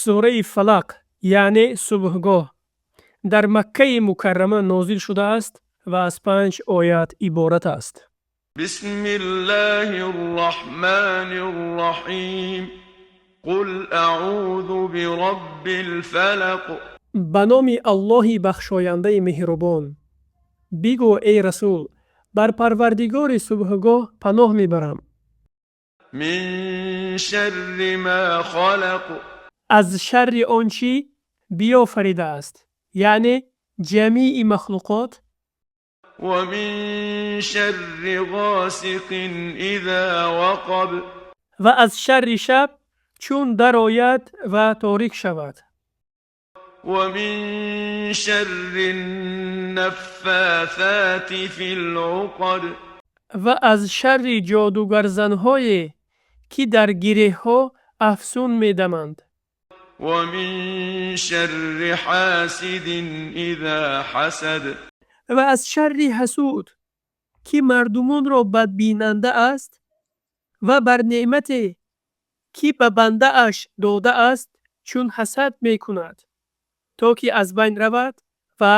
Сураи Фалақ, яъне субҳгоҳ, дар Маккаи Мукаррама нозил шудааст ва аз панҷ оят иборат аст. بسم الله الرحمن الرحيم قل أعوذ برب الفلق. Ба номи Аллоҳи бахшояндаи меҳрубон. Бигӯ, эй расул: бар Парвардигори субҳгоҳ паноҳ мебарам. من شر ما خلق. Аз шарри он чӣ биёфаридааст, яъне ҷамии махлуқот. ومن شر غاسق إذا وقب. Ва аз шарри шаб, чун дарояд ва торик шавад. ومن شر النفاثات في العقد. Ва аз шарри ҷодугарзанҳое, ки дар гиреҳҳо афсун медаманд. ومن شر حاسد إذا حسد. Ва аз шарри ҳасуд, ки мардумонро бадбинанда аст ва бар неъмате, ки ба бандааш додааст, чун ҳасад мекунад, то ки аз байн равад ва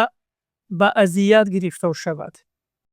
ба азият гирифтор шавад.